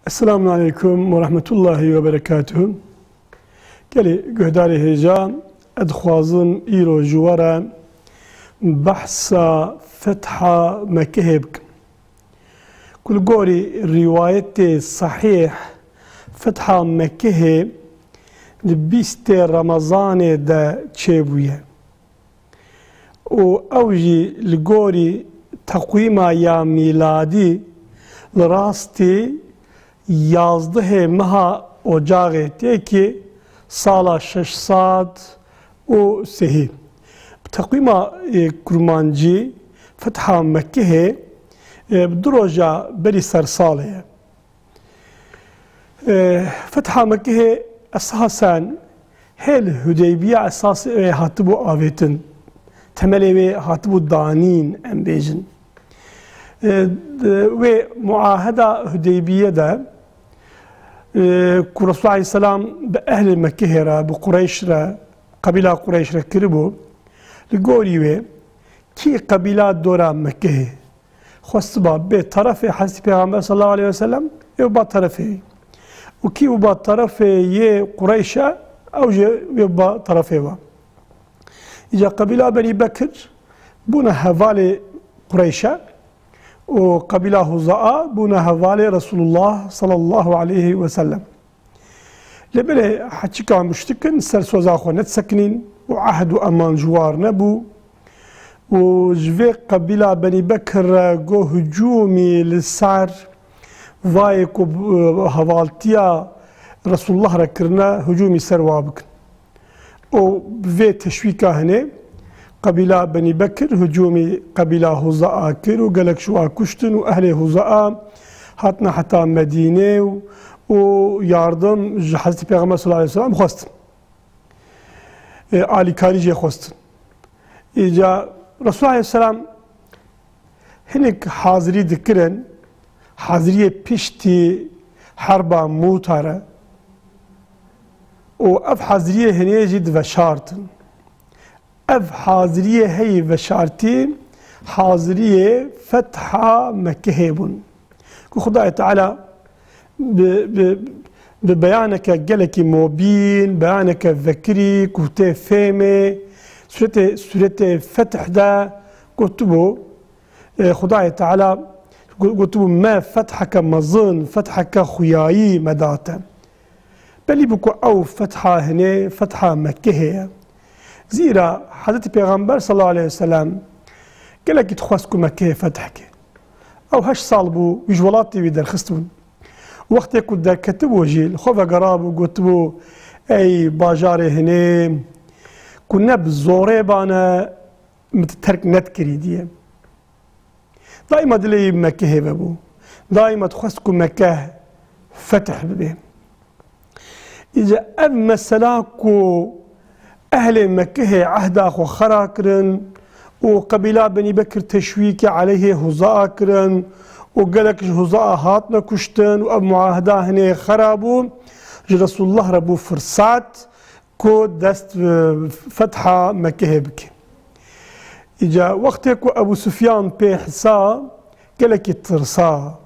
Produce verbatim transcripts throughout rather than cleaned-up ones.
Esselamun aleykum ve rahmetullahi ve berekatuhu. Gelê guhdarê hêja, ez dixwazim îro ji we re behsa fetha Mekkehê bikim. Ku li gorî rîwayetê sehîh, fetha Mekkehê di bîstê Remezanê de çêbûye. Û ew jî li gorî teqwîma ya mîladî li rastî yazdehê meha Ocaxê tê ki sala şeş sed û sehî. Bi teqwîma, e, kurmancî fetha Mekkehê, e, bi du roja berî sersalê ye. E, Fetha Mekkehê esasen hê li Hudeybiye esasê wê hatibû avêtin. Temelê wê hatibû danîn, em bêjin. E, di wê muaheda Hudeybiye de, e, ku Resulullah aleyhisselam bi ehlê Mekkehê re, bi Qureyş re, qebîla Qureyş re kiribû, li gorî wê kî qebîla dora Mekkehê xwestiba bê terefê Hezretî Pêxember sallallahu aleyhi ve sellem, ê ba terefê wî. Û kî û ba terefê yê Qureyşe, ew jî wê ba terefê we. Îca qebîla Benî Bekir bûne hevalê Qureyşe û qebîla Huzaa bûne hevalê Resulullah sallallahu aleyhi ve sellem. Lê belê heçika muşrikin ser soza xwe nedisekinîn û ehd û eman ji war nebû. Û ji vê qebîla Benî Bekir re got hicûmî li ser vayê ku, e, hevaltiya Resulullah re kirine, hicûmî ser wa bikin. Û bi vê teşwîka hinê qebîla Benî Bekir hicûmî qebîla Huzaa kir û gelek ji wa kuştin û ehlê Huzaa hatine heta Medînê û, û yardim ji Hezretî Pêxember sallallahu aleyhi ve sellem xwestin. E, alîkarî jê xwestin. Îca Resul aleyhisselam hinek hazirî dikirin, haziriyê piştî herba Mûta re û ev haziriyê hinê jî diveşartin. Ev haziriyê heyî veşartî haziriyê fetha Mekkehê bûn. Ku Xudayê Teala bi, bi, bi beyaneke gelekî mobîn, beyaneke vekirî, ku tê fêmê, sûretê, sûretê Fetih de gotibû, e, Xudayê Teala go-, gotibû, me fetheke mezin, fetheke xuyayî me date. Belî bû ku ew fetha hinê, fetha Mekkehê ye. Zîra Hezretî Pêxember sallallahu aleyhi ve sellem gelekî dixwest ku Mekkehê fetih ke. Ew heşt sal bû, wî ji welatê wî derxistibûn. Wextê ku derketibû jî, li xwe vegerabû, gotibû, ey bajarê hinê, ku ne bi zorê bane, min te terk nedikirî diye. Daîma dilê wî bi Mekkehê ve bû. Daîma dixwest ku Mekkeh fetih bibe. Îca ev mesela ku ehlê Mekkehê ehda xwe xera kirin û qebîla Benî Bekir teşwîkê eleyhê Huzaa kirin û gelek ji Huzaa hatine kuştin û ev muaheda hinê xera bû, ji Resulullah re bû firsat ku dest bi fetha Mekkehê bike. Îca wextê ku Ebu Sufyan pê hisa, gelekî tirsa.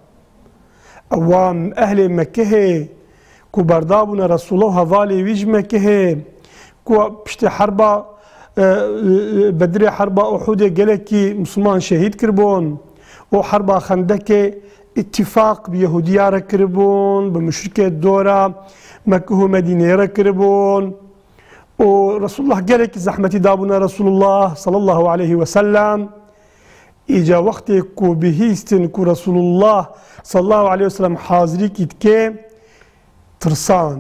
Ewa ehlê Mekkehê ku berdabûne Resulullah û hevalê wî ji Mekkehê, ku piştî herba, e, e, Bedirê, herba Uhudê gelekî Misliman şehîd kiribûn û herba Xendekê îtîfaq bi Yehudiya re kiribûn, bi muşrikê dora Mekkeh û Medîneyê re kiribûn. Û Resulullah gelekî zehmetî dabûne Resulullah sallallahu aleyhi ve sellem. Îca wextê ku bihîstin ku Resulullah sallallahu aleyhi ve sellem hazirîkî dike, tirsan.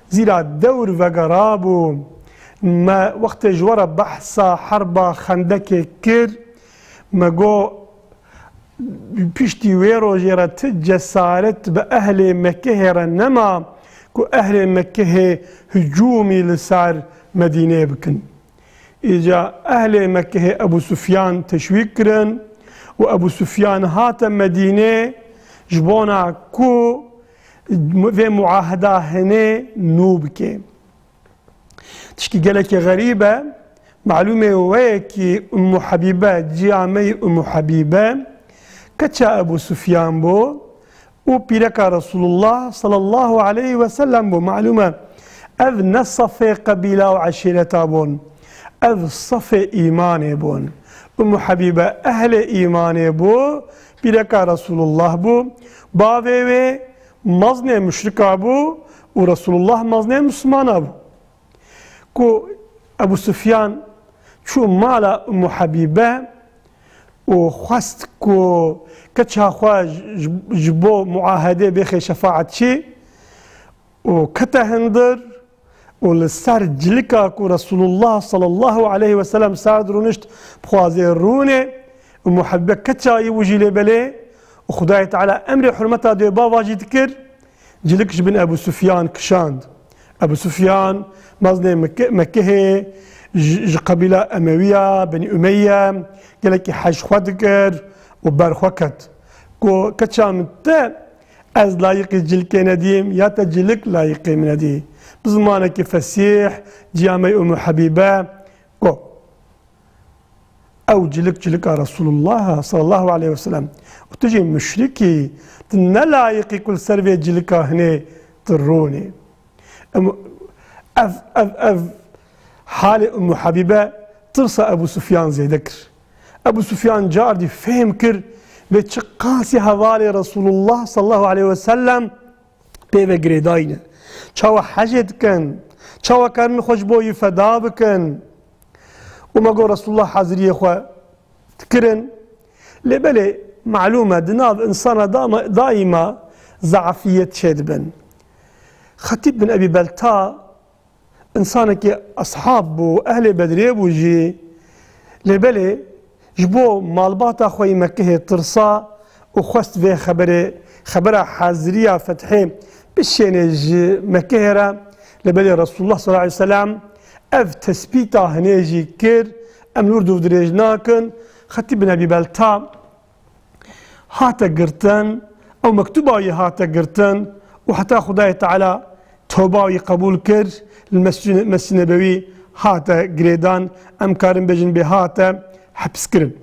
Zîra dewr vegerabû, me wextê ji we re behsa herba Xendekê kir, me got, piştî wê rojê re ti cesaret bi ehlê Mekkehê re nema ku ehlê Mekkehê hicûmî li ser Medîneyê bikin. Îca ehlê Mekkehê Ebu Sufyan teşwîk kirin û Ebu Sufyan hate Medînê ji bona ku vê muaheda hinê nû bike. Tişkî gelekî xerîb e, malûmê we ye kî Ummu Habîbe, ciya me yî Ummu Habîbe, keça Ebu Sufyan bû, û pîreka Resulullah sallallahu aleyhi ve sellem bû. Malûm e, ev ne safê qebîla û eşîreta bûn. Ev safê îmanê bûn. Ummu Habibe ehlê îmanê bû, pîreka Resulullah bû. Bavê wê maznê muşrika bû û Resulullah maznê Müslümana bû. Ku Ebu Sufyan çû mala Ummu Habibe û xwest ku keça xwe ji, ji, ji bo muahedê bêxê şefaetçî û kete hindir û li ser cilika ku Resulullah sallallahu aleyhi ve sellem ser dirûnişt bixwazê rûnê û Ummu Habibe keça yî û jî lê belê û Xudayê Teala emrê hurmeta dê bava jî dikir. Cilik ji bin Ebu Sufyan kişand. Ebu Sufyan, mezinê Meke-, Mekehê, ji, ji qebîla Emewiya, Benî Umeyye, gelekî hej xwe dikir û ber xwe ket. Ku keça min te, ez layiqî cilkê nedîm, ya te cilik layiqê min nedî. Bi zimanekî fesîh, ciya me Ummu Habîbe, got. Ew cilik cilika Resulullah sallallahu aleyhi ve sellem. Û tu jî muşrikî, tu ne layiqî ku li ser vê cilika hinê tu rûnî. Em, ev, ev, ev halê Ummu Habibe tirsa Ebu Sufyan zêde kir. Ebu Sufyan cardî fêm kir vê çiqasî hevalê Resulullah sallallahu aleyhi ve sellem pê ve girêdayî ne. Çawa hecê dikin? Çawa karin xwe ji bo yî feda bikin? Û me got Resulullah haziriyê xwe dikirin. Lê belê malûm e, di nav insana dama-, daîma zaafiyet çêdibin. Xetîb bin Ebî Belta Însanekî eshab bû, ehlê Bedrê bû jî. Lê belê ji bo malbata xwe yî Mekehê tirsa û xwest vê xeberê, xebera haziriya fethê bişêne ji Mekehê re. Lê belê Resulullah sallallahu aleyhi ve sellem ev tespîta hinê jî kir, em li wir dûv dirêj nakin. Xetîb bin Ebî Belta hate girtin, ew mektuba wî hate girtin û heta Xwedayê Teala toba wî qebûl kir, li Mescid-, Mescid Nebewî hate girêdan, em karin bêjin bê hate hepiskirin.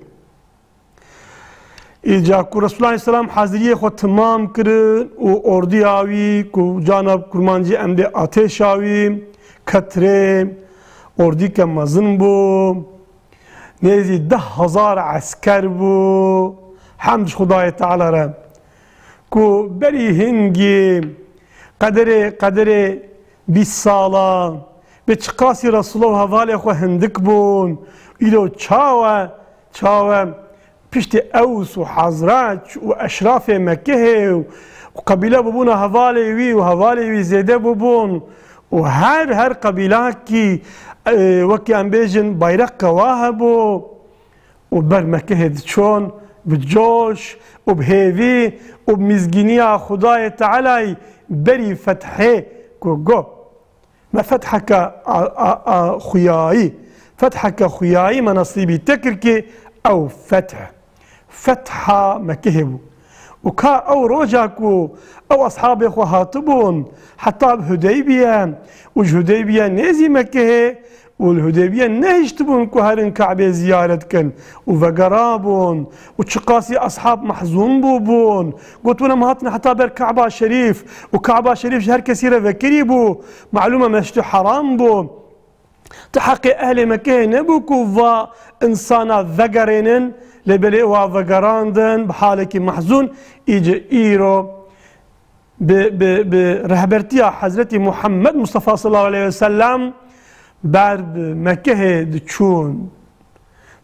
Îca ku Resulullah aleyhisselam haziriyê xwe timam kirin û ordiya wî ku cana kurmancî em dê atêşa wî ketirê, ordîke mezin bû. Nêzî deh hezar esker bû, hemd ji Xwedayê Teala re, ku berî hingî qederê, qederê bîst sala, bi çiqasî Resulullah û hevalê xwe hindik bûn, îro çawe, çawe piştî Ews û Hazreç û eşrafê Mekehê û, û qebîle bûbûna hevalê wî û hevalê wî zêde bûbûn û her, her qebîlakî, e, wekî em bêjin bayreqke wa hebû û ber Mekehê diçûn bi coş û bi hêvî û bi mizgîniya Xwedayê Tealayî berî fethê ku got. Me fetheke a, a, a xuyayî, fetheke xuyayî me nesîbî te kir ki ew feth, fetha Mekehê bû. Û ka ew roja ku ew eshabê xwe hatibûn heta bi Hudeybiye û ji Hudeybiye nêzî Mekehê û li Hudeybiye nehiştibûn ku herin Kabê ziyaret kin û vegerabûn û çiqasî eshab mehzûn bûbûn. Gotin, em hatin heta ber Kaba Şerîf û Kaba Şerîf ji her kesî re vekirî bû. Malûm e, Mescid Heram bû. Ti heqê ehlê Mekeyê nebû ku va insana vegerênin, lê belê wa vegerandin bi halekî mehzûn. Îce îro bi, bi, bi rehbertiya Hezretî Muhammed Mustafa sallallahu aleyhi ve sellem ber bi Mekehê diçûn.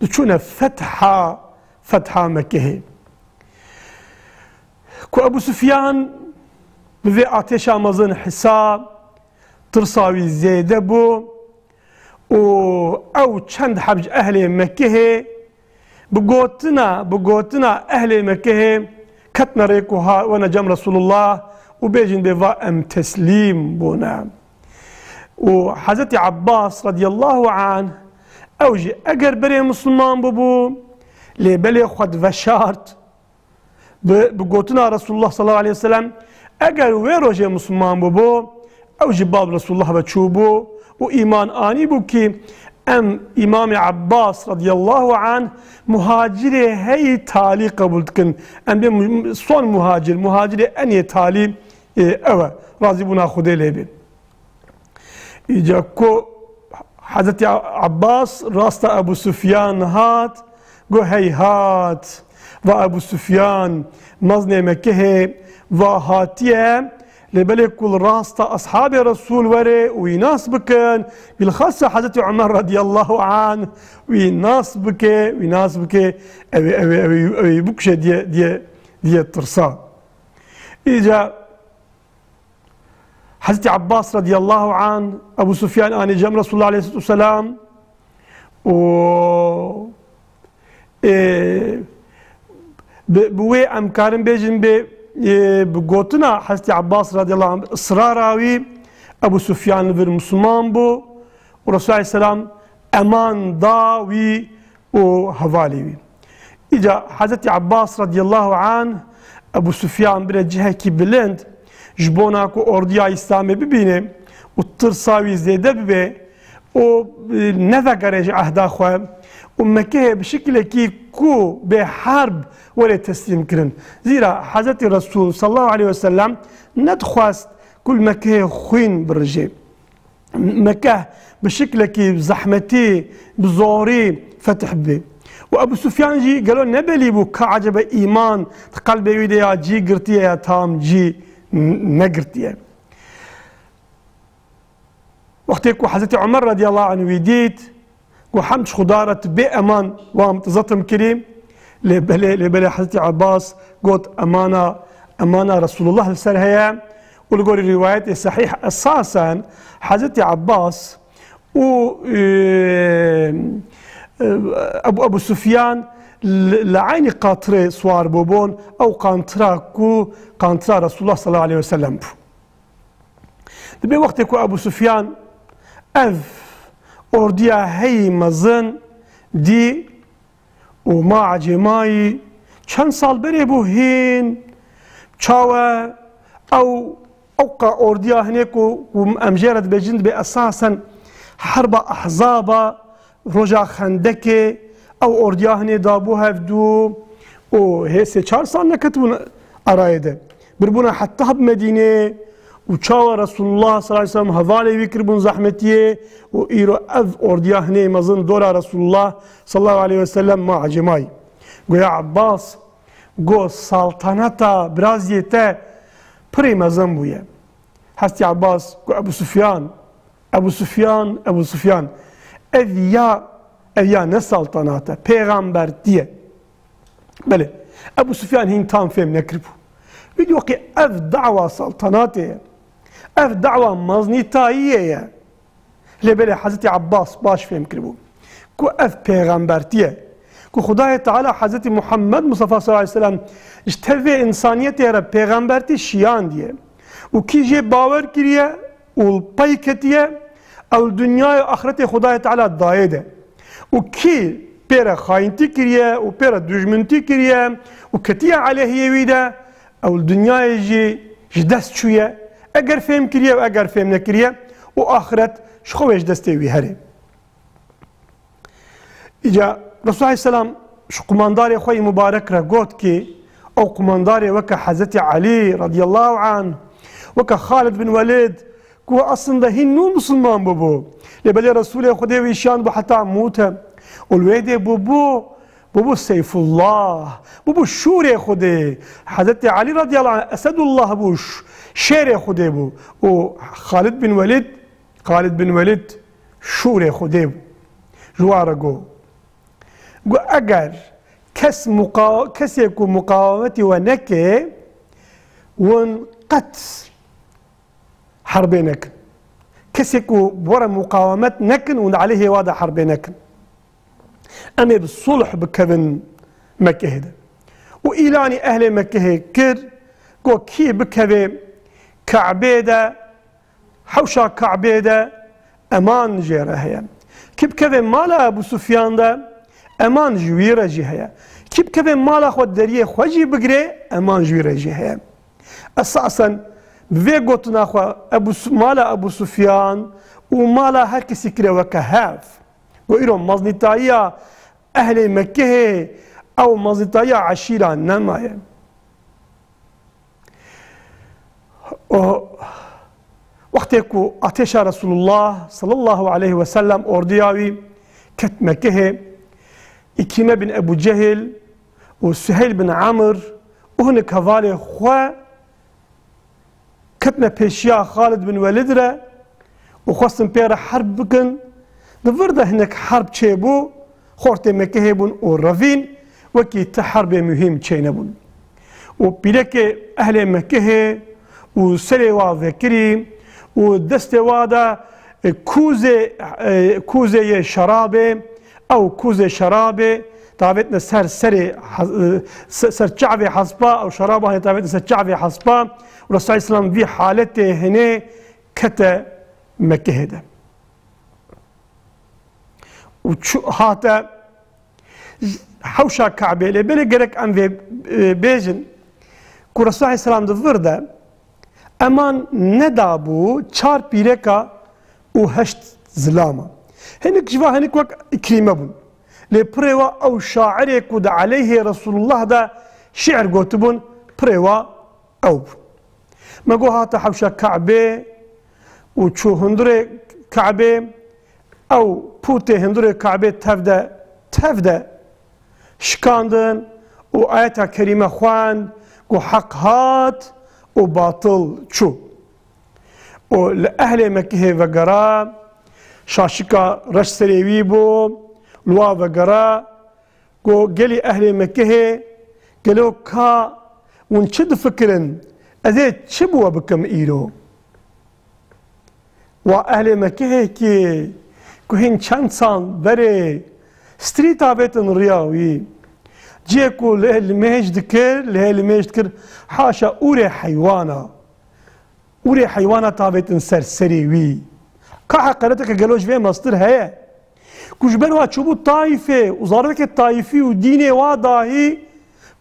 Diçûne fetha, fetha Mekehê. Ku Ebu Sufyan bi vê atêşa mezin hisa, tirsa wî zêde bû û ew çend heb ji ehlê Mekehê bi gotina, bi gotina ehlê Mekehê ketine rê ku ha wene cem Resulullah û bêjin bê va em teslîm bûne. Û Hezretî Abbas radiyallahu anh ew jî eger berê Misliman bûbû, lê belê xwe diveşart, bi, bi gotina Resulullah sallallahu aleyhi ve sellem, eger wê rojê Misliman bûbû, ew jî bab Resulullah ve çûbû û îman anîbû ki Em Îmamê Ebbas radiyallahu anh muhacirê hey talî qebûl dikin. Em bê mu-, son muhacir, muhacirê enê talî, e, ew e. Razîbûna Xwedê lê bê. Îca ku Hezretî Ebbas rasta Ebû Sufyan hat, got, "Heyhat, va Ebû Sufyan, mezinê Mekehê, va hatiye, lê belê ku li rasta eshabê Resûl were û wî nas bikin, bilxasa Hezretî Umer radiyallahu anh wî nas bike, wî nas bike, ew ê, ew ê, ew ê, ew ê bikuşe diye, diye, diye tirsa." Îca Hezretî Ebbas radiyallahu anh, Ebû Sufyan anî cem Resulullah aleyhissalatu vesselam û, e, bi, bi wê em karin bêjin bi, e, bi gotina Hezretî Ebbas radiyallahu anh, israra wî, Ebû Sufyan li vir Misliman bû û Resulullah aleyhisselam eman da wî û hevalê wî. Îca Hezretî Ebbas radiyallahu anh Ebû Sufyan bire cihekî bilind ji bona ku ordiya Îslamê bibîne û tirsa wî zêde bibe û, e, nevegere ji ehda xwe û Mekehê bi şikilekî ku bê herb were teslîm kirin. Zîra Hezretî Resul sallallahu aleyhi ve sellem nedixwest ku li Mekehê xwîn birije. Mekeh bi şiklekî zehmetî, bi zorî fetih bibe. Û Ebû Sufyan jî gelo nebelî bû ka ecebe îman di qelbê wî de ya cî girtiye ya tam cî n-, negirtiye. Wextê ku Hezretî Umer radiyallahu anh wî dît, got, "Hemd ji Xuda re tu bê eman wan zetim kirî." Lê belê, lê belê Hezretî Ebbas got, "Emana, emana Resulullah li ser heye." Û li gorî rîwayetê sehîh esasen Hezretî Ebbas û, e, e, Ebu, Ebu Sufyan li, li eynî qatirê siwar bûbûn, ew qantira ku qantira Resulullah sallallahu aleyhi ve sellem bû. Dibê wextê ku Ebû Sufyan ev ordiya heyî mezin dî û ma ecêmayî çend sal berê bû hîn, çawe ew, ew qa ordiya hinê ku, ku em jê re dibêjin dibê esasen herba Ehzaba, Roja Xendekê ew ordiya hinê dabû hevdû û hê sê çar sal neketibûn arayê de. Biribûna heta bi Medînê û çawa Resulullah sallallahu aleyhi ve sellem hevalê wî kiribûn zehmetiyê û îro ev ordiya hinê mezin dora Resulullah sallallahu aleyhi ve sellem ma ecêmayî. Goya Ebbas go saltanata biraziyê te pirê mezin bûye. Hestî Ebbas go Ebu Sufyan, Ebu Sufyan, Ebu Sufyan. Ev ya, ev ya ne saltanat e, pêxembertî ye. Belê, Ebu Sufyan hîn tam fêm nekiribû. Wî dî wekî ev dawa saltanatê ye. Ev dawa maznîtayiyê ye. Lê belê Hezretî Ebbas baş fêm kiribû ku ev pêxembertî ye. Ku Xudayê Teala Hezretî Muhammed Mustafa sallallahu aleyhi ve sellem ji tevê însaniyetê re pêxembertî şiyandiye. Û kî jê bawer kiriye û li pey ketiye, ew li dinyayê û axretê Xudayê Teala dayê de. Û kî pê re xayîntî kiriye û pê re dijmintî kiriye û ketiye eleyhê wî de, ew li dinyayê jî ji dest çûye. Eger fêm kiriye û eger fêm nekiriye û axiret ji xwe wê ji destê wî herê. Îca Resul aleyhisselam ji qumandarê xwe yê mubarek re got ki, ew qumandarê weke Hezretî Elî radiyallahu anh, weke Xalid bin Welid, ku aslında hîn nû misilman bûbû. Lê belê Resûlê Xwedê wî şiyandibû heta Mûte. Û li wê dê bûbû, bûbû Seyfullah, bûbû şûrê Xwedê. Hezretî Elî radiyallahu anh Esedullah bû, ş-, şêrê Xwedê bû. Û Xalid bin Welid, Xalid bin Welid şûrê Xwedê bû. Ji wan re got. Got, eger kes muqa-, kesê ku muqawemetî we neke, hûn qet herbê nekin. Kesê ku bi we re muqawemet nekin, hûn di eleyhê wa de herbê nekin. Em ê bi sulh bikevin Mekehê de. Û îlanî ehlê Mekehê kir, got, kî bikeve Kabê de, hewşa Kabê de, eman jê re heye. Kî bikeve mala Ebû Sufyan de, eman ji wî re jî heye. Kî bikeve mala xwe deriyê xwe jî bigire, eman ji wî re jî heye. Esasen bi vê gotina xwe Ebû Su-, mala Ebû Sufyan û mala her kesî kire weke hev. Ku îro meznîtayiya ehlê Mekkehê ew meznîtayiya eşîra nemaye. O wextê ku atêşa Resulullah sallallahu aleyhi ve sellem ordiya wî ket Mekkehê, Îkrîme bin Ebu Cehil û Suheyl bin Amr û hinek hevalê xwe ketine pêşiya Xalid bin Welid re û xwestin pê re herb bikin. Di vir de hinek herb çêbû, xortê Mekehê bûn û revîn, wekî ti herbê muhîm çênebûn. Û pîrekê ehlê Mekehê û serê wa vekirî û destê wa de, e, kûzê, e, kûzê yê şerabê, ew kûzê şerabê tavêtine ser serê hez-, e, se-, ser çavê hespa, ew şeraba hê tavêtine ser çavê hespa. Û Resulullah sallallahu aleyhi ve sellem vî haletê hinê kete Mekehê de. Û çû-, hate hewşa Kabe. Lê belê gerek em vê, e, bêjin ku Resulullah aleyhisselam di vir de eman nedabû çar pîreka û heşt zilama. Hinek ji va hinek wek Îkrîme bûn. Lê pirê wa ew şairê ku di aleyhê Resulullah de şiir gotibûn, pirê wa ew bû. Me got hate hewşa Kabe û çû hundirê Kabe, ew pûtê hundirê Kabe tev de, tev de şikandin û ayeta kerîme xwend ku heq hat û batil çû. Û li ehlê Mekehê vegera, şaşika reş serê wî bû, li wa vegera, Go gelî ehlê Mekehê, gelo ka hûn çi difikirin? Ez ê çi bi we bikim îro? Wa ehlê Mekehê kî ku hîn çend sal berê strîta bêtin riya wî. Cihê ku lê limêj dikir, lê limêj dikir, haşa ûrê heywana. Ûrê heywana tavêtin ser serê wî. Ka heqareteke gelo ji vê mestir heye? Ku ji ber wa çûbû Taîfê û zaravekê Taîfî û dînê wa dahî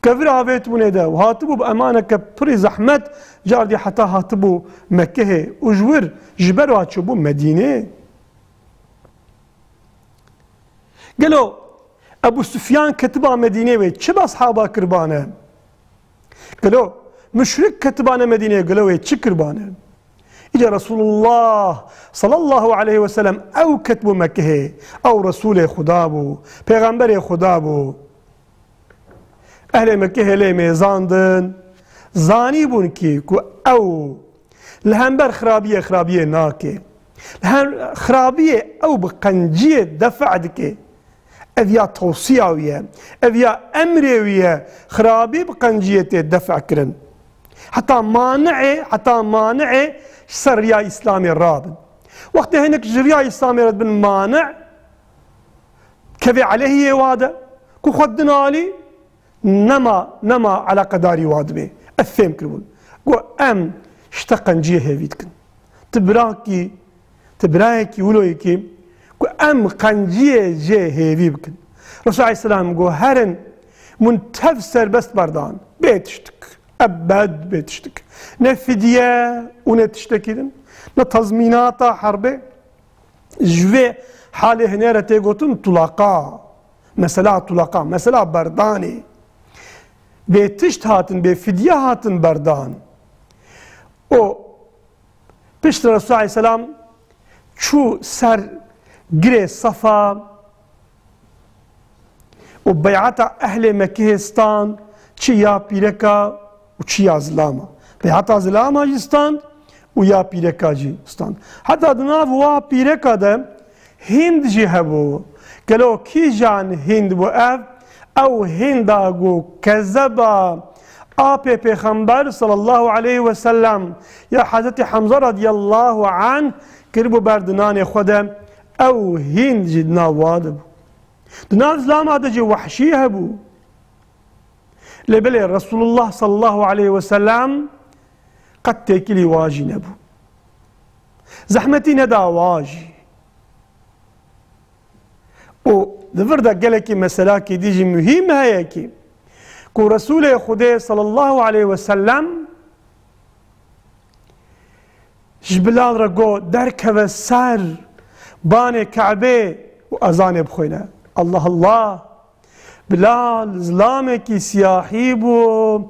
kevir avêtibûnê de û hatibû bi emaneke pirî zehmet, cardî heta hatibû Mekehê û ji wir ji ber wa çûbû Medînê. Gelo Ebu Sufyan ketiba Medînê wê çi bi eshaba kirbane? Gelo muşrik ketibane Medînê, gelo wê çi kirbane? Îca Resulullah sallallahu aleyhi ve sellem ew ketibû Mekehê, ew Resulê Xuda bû, Pêxemberê Xuda bû. Ehlê Mekehê lê mêzandin, zanîbûn kî ku ew li hember xirabiyê, xirabiyê nake. Li hem xirabiyê ew bi qenciyê def' dike. Ev ya tewsiya wî ye, ev ya emrê wî ye, xirabî bi qenciyê tê def' kirin. Heta mani'ê, heta mani'ê ji ser riya Îslamê rabin. Wextê hinek ji riya Îslamê re dibin mani', kevê eleyhiyê wa de, ku xwe dinalî, nema, nema eleqedarî wa dibê. Ev fêm kiribûn. Got, em ji te qenciyê hêvî dikin. Ti birakî, ti birayekî, wilo yekî, ku em qenciyê jê hêvî bikin. Resul aleyhisselam got, herin, min tev serbest berdan. Bê tiştik. Ebed bê tiştik. Ne fidye û ne tiştekî din. Ne tazmînata herbê. Ji vê halê hinê re tê gotin tulaqa. Mesela tulaqa, mesela berdanê. Bê tişt hatin, bê fidye hatin berdan. O piştre Resul aleyhisselam çû ser girê Safa û beyata ehlê Mekihê stand, çi ya pîreka û çi ya zilama. Beyata zilama jî stand û ya pîreka jî stand. Heta di nav wa pîreka de Hînd jî hebû. Gelo kîjan Hînd bû ev? Ew Hînda ku kezeba apê Pêxember sallallahu aleyhi ve sellem ya Hezretî Hemza radiyallahu anh kiribû ber dinanê xwe de, ew Hînd jî di nav wa de bû. Di nav zilama de jî wehşî hebû. Lê belê Resulullah sallallahu aleyhi ve sellem qet têkilî wa jî nebû. Zehmetî neda wa jî. Û di vir de gelekî meselakî dî jî muhîm heye kî, ku Resûlê Xwedê sallallahu aleyhi ve sellem ji Bilal re got, derkeve ser banê Ke'bê û ezanê bixwîne. Allah Allah! Bilal zilamekî siyahî bû,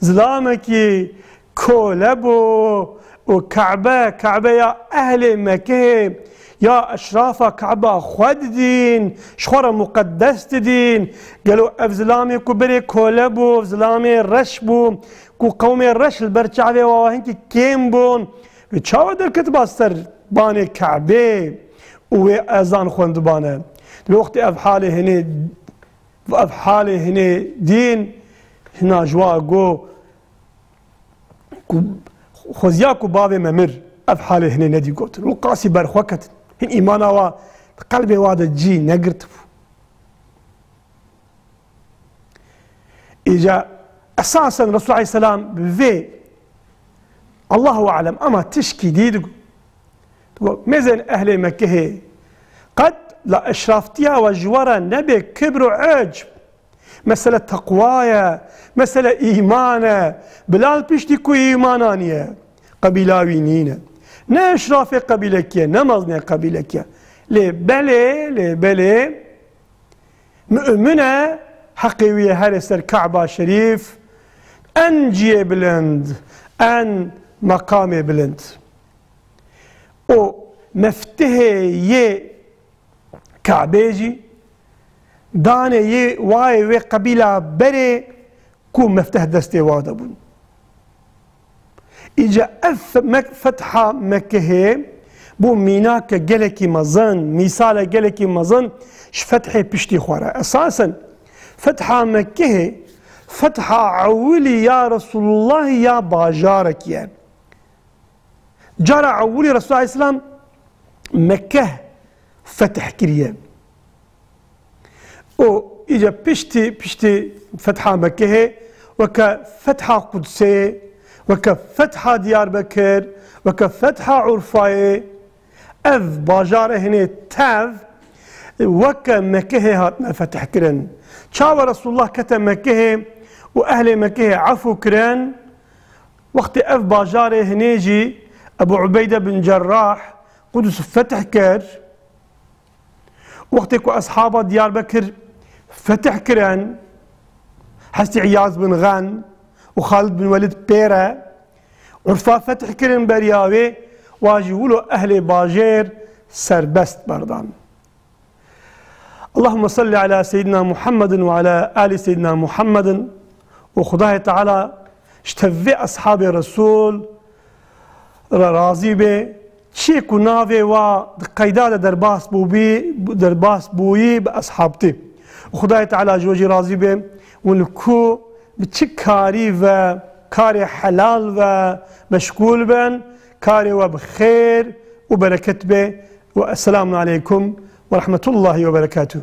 zilamekî kole bû û Kebe, Kebeya ehlê Mekehê, ya eşrafa Keba xwe didîn, ji xwe re muqeddes didîn. Gelo ev zilamê ku berê kole bû, zilamê reş bû, ku qewmê reş li ber çavê wa hinkî kêm bûn, wê çawa derketiba ser banê Kebê û wê ezan xwendibane? Dibê wextê ev halê hinê, ev halê hinê dîn, hina ji wa got ku xweziya ku bavê me mir, ev halê hinê nedî gotin. Û qasî berxwe ketin. Hin îmana wa di qelbê wa de cî negirtibû. Îca esasen Resul aleyhisselam bi vê, Allahu alem, ama tişkî dî digo. Digo, mêzên ehlê Mekkehê qet la eşraftiya we ji we re nebe kibr û ecb. Mesele teqwa ye, mesele îman e. Bilal piştî ku îman aniye, qebîla wî nîne. Ne eşrafê qebîlekî ye, ne mezinê qebîlekî ye. Lê belê, lê belê, Mumine heqê wî ye here ser Keba Şerîf, en ciyê bilind, en meqamê bilind. Û meftihê yê Kabê jî danê yê wayê wê qebîla berê ku mefteh destê wa de bûn. Îca ev fe-, Mek-, fetha Mekkehê bû mînake gelekî mezin, mîsale gelekî mezin ji fethê piştî xwe re. Esasen fetha Mekkehê fetha ewilî ya Resulullahî ya bajarekî ye. Cara ewilî Resul aleyhisselam Mekkeh fetih kiriye. Û îca piştî, piştî fetha Mekkehê, weke fetha Qudsê, weke fetha Diyarbekir, weke fetha Urfayê, ev bajarê hinê tev weke Mekkehê hatine fetih kirin. Çawa Resulullah kete Mekkehê û ehlê Mekkehê efû kirin, wextê ev bajarê hinê jî Ebu Ubeyde bin Cerrah Qudus fetih kir, wextê ku eshaba Diyarbekir fetih kirin, Hezretî Îyaz bin Xen û Xalid bin Welîd pê re, Urfa fetih kirin beriya wê, wa jî wilo ehlê bajêr serbest berdan. Allahümme salli ala Seyyidina Muhammedin ve ala ali Seyyidina Muhammedin. Û Xudayê Teala ji tevê eshabê Resul re razî be. Çiyê ku navê wa di qeyda de derbas bûbî, derbas bûyî bi eshabtî. Û Xudayê Teala ji we jî razî be. Hûn ku bi çi karî ve, karê helal ve meşgûl bin, karê we bi xêr û bereket be. Ve esselamu aleykum ve rahmetullahi ve berekatuhu.